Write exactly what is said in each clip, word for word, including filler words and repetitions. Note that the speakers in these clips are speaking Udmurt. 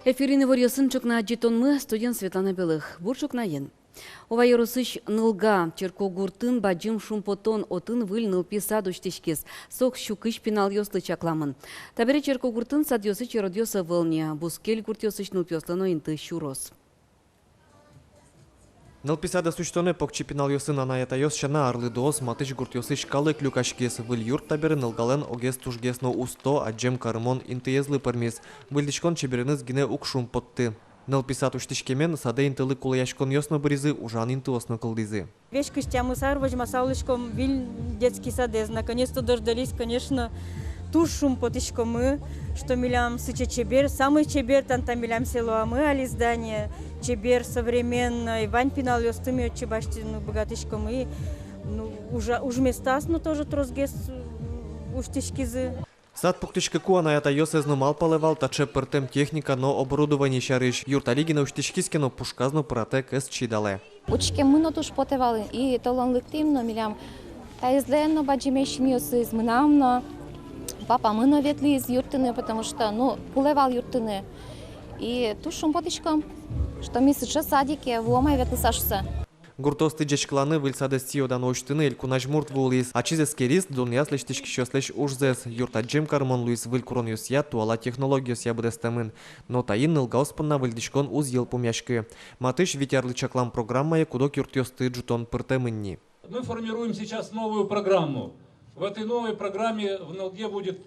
Эфирын иворъёсын ӵукна ӝытонмы, студиын Светлана Белых. Бур ӵукнаен. Ува ёросысь Нылга черкогуртын бадӟым шумпотон, отын выль нылпи сад усьтӥськиз. Со ог сю кызь пиналъёслы чакламын. Табере черкогуртын садъёсысь уродъёс ӧвӧл ни, бускель гуртъёсысь нылпиослы но инты сюроз. Нылпи садъёс усьтонэ покчи пиналъёсын анай-атайёс сяна арлыдоос, матысь гуртъёсысь калык люкаськиз. Выль юрт табере Нылгалэн огез тужгес но усто, адӟем карымон интыезлы пӧрмиз. Выльдӥськон чебереныз гинэ уг шумпотты. Нылпи сад усьтӥськемен садэ интылы кулэяськонъёс но быризы, ужан интыос но кылдӥзы. Весь кызь тямыс ар возьмаса улӥськом выль детский садэз. Наконец-то дождались, конечно. Туж шумпотӥськомы, что милям сыӵе чебер, самой чебер тани та милям селоамы али здание, чебер, современной, вань пиналъёсты ми отчы басьтыны быгатӥськомы. Ну, ужа-, уж местаос но тоже тросгес, м, усьтӥськизы. Сад пуктӥськыку анай-атайёс ӧз но малпалэ вал таӵе пӧртэм техника но оборудование сярысь. Юрт али гинэ усьтӥськиз ке но, пушказ но пыратэк ӧз чидалэ. Учкеммы но туж потэ вал, и толон лыктӥм но, милям таизлэн но бадӟымесь синъёсыз, мынам но, папамы но ветлӥз юрттыны, потому что, ну, кулэ вал юрттыны. И туж шумпотӥськом, что ми сыӵе садике вуом ай ветлыса шуыса. Гуртоосты ӟечкыланы, выль садэз сӥё-дано усьтыны элькун азьмурт вуылӥз. Ачиз эскериз дунъяз лэсьтӥськисьёслэсь ужзэс. Юрт адӟем карымон луиз, выль куронъёсъя, туала технологиосъя быдэстэмын. Но таин Нылгаос понна выльдӥськон уз йылпумъяськы. Матысь вить арлы чаклам программае куд-ог юртъёсты ӝутон пыртэмын ни. Мы формируем сейчас новую программу. В этой новой программе в Нылге будет,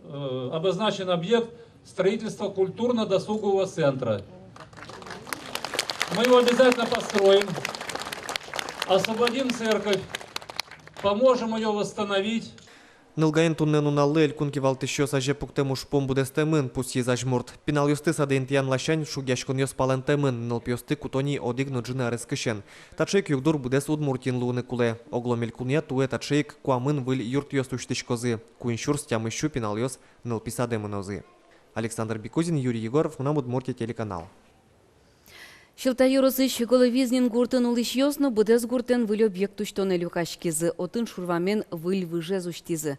э, обозначен объект строительства культурно-досугового центра. Мы его обязательно построим, освободим церковь, поможем её восстановить. Нылгаын туннэ нуналлы элькун кивалтӥсьёс азе пуктэм ужпум быдэстэмын, пусйиз азьмурт. Пиналъёсты садэ интыян ласянь шугъяськонъёс палэнтэмын, нылпиосты куто ни одӥг но ӝыны арескысен. Таӵе ик югдур быдэс Удмуртиын луыны кулэ. Оглом элькунъя туэ таӵе ик куамын выль юртъёс усьтӥськозы, куинь сюрс тямыс сю пиналъёс нылпи садэ мынозы. Александр Бекузин, Юрий Егоров, «Мынам Удмуртие» телеканал. Сьӧлта ёросысь Головизнин гуртын улӥсьёс но быдэс гуртэн выль объект усьтонэ люкаськизы. Отын шур вамен выль выжез усьтӥзы.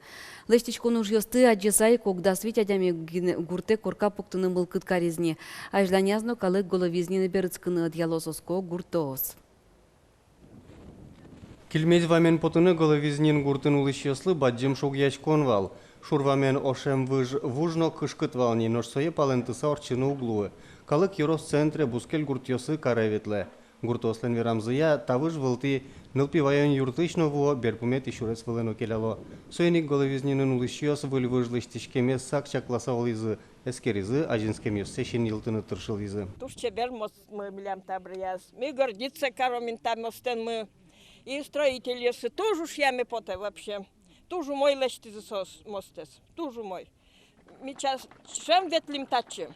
Лэсьтӥськон ужъёсты адӟыса ик ог дас вить адями гинэ гуртэ корка пуктыны мылкыд кариз ни. Азьланяз но калык Головизнинэ берытскыны ӧдъялоз, оско гуртоос. Кильмезь вамен потыны Головизнин гуртын улӥсьёслы бадӟым шугъяськон вал. Шур вамен ошем выж вуж но кышкыт вал ни, нош сое палэнтыса ортчыны уг луы. Калык ёрос центре, бускель гуртъёсы каре ветлэ. Гуртоослэн верамзыя, та выж вылтӥ нылпи ваён юртысь но вуо, берпуметӥ сюрес вылэ но келяло. Соин ик Головизнинын улӥсьёс выль выж лэсьтӥськемез сак чакласа улӥзы, эскеризы, азинскемъёссэ синйылтыны тыршылӥзы. Туж чебер мостмы милям табере. Ми гордиться каром ини та мостэнмы. И строительёссы туж ушъяме потэ вообще. Туж умой лэсьтӥзы соос мостэс. Туж умой. Ми час ӵем ветлӥм татчы.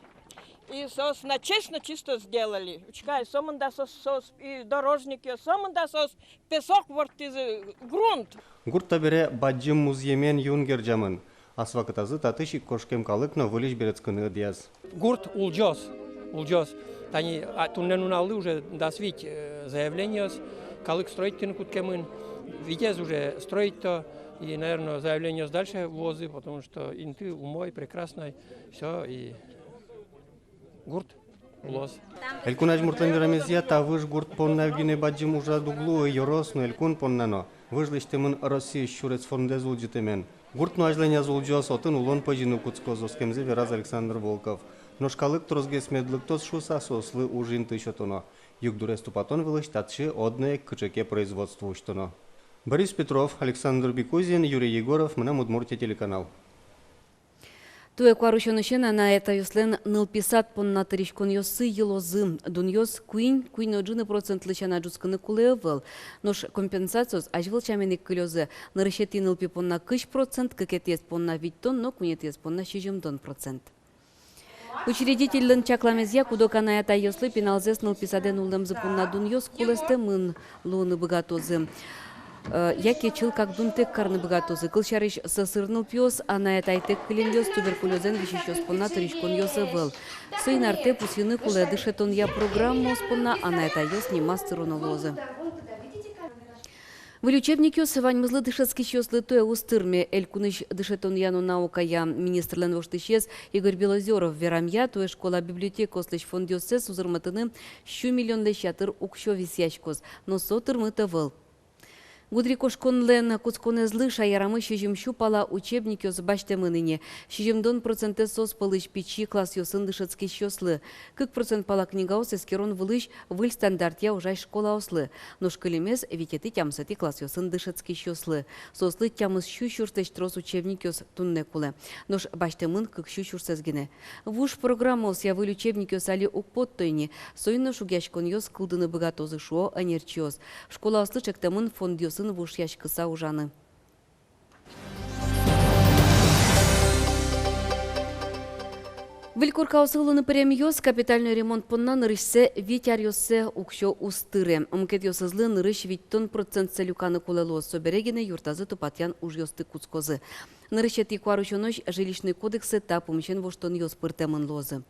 И соос на честно, чисто сделали. Учкы ай, сомында соос, соос и дорожникъёс, сомында соос песок ворттӥзы, грунт. Гурт табере бадӟым музъемен юн герӟамын. Ас вакытазы татысь ик кошкем калык но выльысь берытскыны ӧдъяз. Гурт улӟоз, улӟоз. Тани, а, туннэ нуналлы уже дас вить, э, заявлениос, калык строить карыны кутскемын, витез уже строить каро, и, наверно, заявлениос дальше вуозы, потому что инты умой, прекрасной, всё, и гурт улоз. Элькун азьмуртлэн верамезъя, та выж гурт понна гинэ бадӟым ужрад уг луы, ёрос но, элькун понна но. Выж лэсьтэмын Россиысь сюрес фондэз улӟытэмен. Гурт но азьланяз улӟоз, отын улон пӧзьыны кутскоз, оскемзэ вераз Александр Волков. Нош калык тросгес мед лыктоз шуыса, соослы уж инты сётоно. Югдурез тупатон вылысь татчы одно ик кыӵе ке производство усьтоно. Борис Петров, Александр Бекузин, Юрий Егоров, «Мынам Удмуртие» телеканал. Туэ куарусёнысен анай-атайёслэн нылпи сад понна тыриськонъёссы йылозы. Дунъёс куинь, куинь но ӝыны процентлы сяна ӝутскыны кулэ ӧвӧл. Нош компенсациос азьвыл сямен ик кылёзы. Нырысетӥ нылпи понна кызь процент, кыкетӥез понна витьтон но куинетӥез понна сизьымдон процент. Учредительлэн чакламезъя, куд-ог анай-атайёслы пиналзэс нылпи садэ нуллэмзы понна дунъёс кулэстэмын луыны быгатозы. Э, яке чылкак дунтэк карыны быгатозы. Кылсярысь, сӧсыр нылпиос, анай-атайтэк кылемъёс, туберкулёзэн висисьёс понна тыриськонъёс ӧвӧл. Соин артэ пусйыны кулэ, дышетонъя программаос понна анай-атайёс нимаз тыроно луозы. Выль учебникъёс ваньмызлы дышетскисьёслы туэ уз тырме. Элькунысь дышетонъя но наукая министрлэн воштӥсез Игорь Белозёров верамъя, туэ школа библиотекаослэсь фондъёссэс узырмытыны сю миллионлэсь ятыр уксё висъяськоз, но со тырмыт ӧвӧл. Гудырикошконлэн кутсконэзлы шаерамы сизьым сю пала учебникъёс басьтэмын ини. Сизьымдон процентэз соос пӧлысь пичи классъёсын дышетскисьёслы. Кык процент пала книгаос эскерон вылысь выль стандартъя ужась школаослы. Нош кылемез витетӥ-тямысэтӥ классъёсын дышетскисьёслы. Соослы тямыс сю сюрслэсь трос учебникъёс туннэ кулэ. Нош басьтэмын кык сю сюрсэз гинэ. Вуж программаосъя выль учебникъёс али уг потто ини. Соин но шугъяськонъёс кылдыны быгатозы, шуо ӧнерчиос. Школаослы чектэмын фондъёсын вошъяськыса ужаны. Выль коркаосы улыны пыремъёс капитальной ремонт понна нырысьсэ вить аръёссэ уксё уз тыре. Мукетъёсызлы нырысь витьтон процентсэ люканы кулэ луоз, собере гинэ юртазы тупатъян ужъёсты кутскозы. Нырысетӥ куарусёнозь Жилищной кодексэ та пумысен воштонъёс пыртэмын луозы.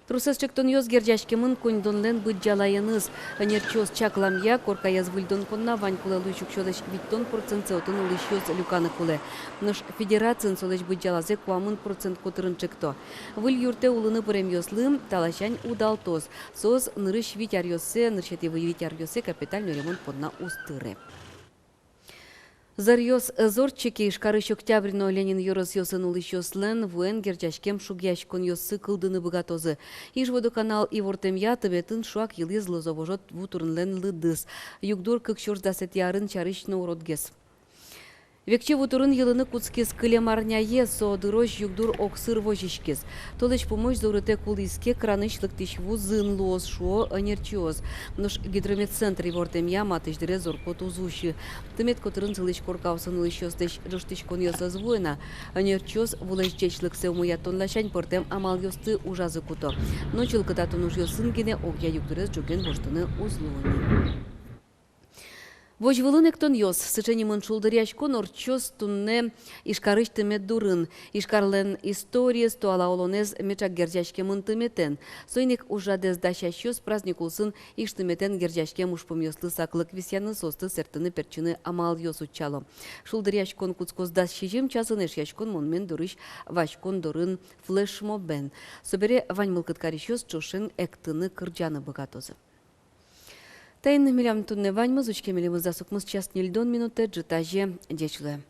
Тросэз чектонъёс герӟаськемын коньдонлэн быдӟалаеныз. Ӧнерчиос чакламъя, коркаез выльдон понна вань кулэ луись уксёлэсь витьтон процентсэ отын улӥсьёс люканы кулэ. Нош федерациын солэсь быдӟалазэ куамын процент котырын чекто. Выль юртэ улыны пыремъёслы та ласянь удалтоз. Соос нырысь вить аръёссэ, нырысетӥ вить аръёссэ капитальной ремонт понна уз тыре. Зӧръёс ӧз ортчы ке, Ижкарысь Октябрь но Ленин ёросъёсын улӥсьёслэн вуэн герӟаськем шугъяськонъёссы кылдыны быгатозы. Ижводоканал ивортэмъя, тыметын шуак йылӥз Лозовожо вутурынлэн лыдыз. Югдур кык сюрс дасэтӥ арын сярысь но уродгес. Векчи вутурын йылыны кутскиз кылем арняе, со дырозь югдур огсыр возиськиз. Толэзь пумозь зорытэк улӥз ке, кранысь лыктӥсь ву зын луоз, шуо ӧнерчиос. Нош гидрометцентр ивортэмъя, матысь дыре зор-кот уз усьы. Тымет котырын сылӥсь коркаосын улӥсьёслэсь ӝожтӥськонъёс ӧз вуэ на. Ӧнерчиос вулэсь ӟечлыксэ умоятон ласянь пӧртэм амалъёсты ужазы куто. Но чылкытатон ужъёсын гинэ огъя югдурез ӝоген воштыны уз луы ни. Возь вылын эктонъёс. Сыӵе нимын шулдыръяськон ортчоз туннэ Ижкарысь тымет дурын. Ижкарлэн историез, туала улонэз меӵак герӟаськемын тыметэн. Соин ик ужрадэз дасясьёс праздник улсын Иж тыметэн герӟаськем ужпумъёслы саклык висъяны, соосты сэрттыны-пертчыны амалъёс утчало. Шулдыръяськон кутскоз дас сизьым часын Эшъяськон монумент дурысь Васькон дорын флешмобен. Собере вань мылкыд карисьёс ӵошен эктыны-кырӟаны быгатозы. Таин милям туннэ ваньмыз. Учке милемыз дас укмыс час ньыльдон минутэ ӝытазе. Ӟеч луэ.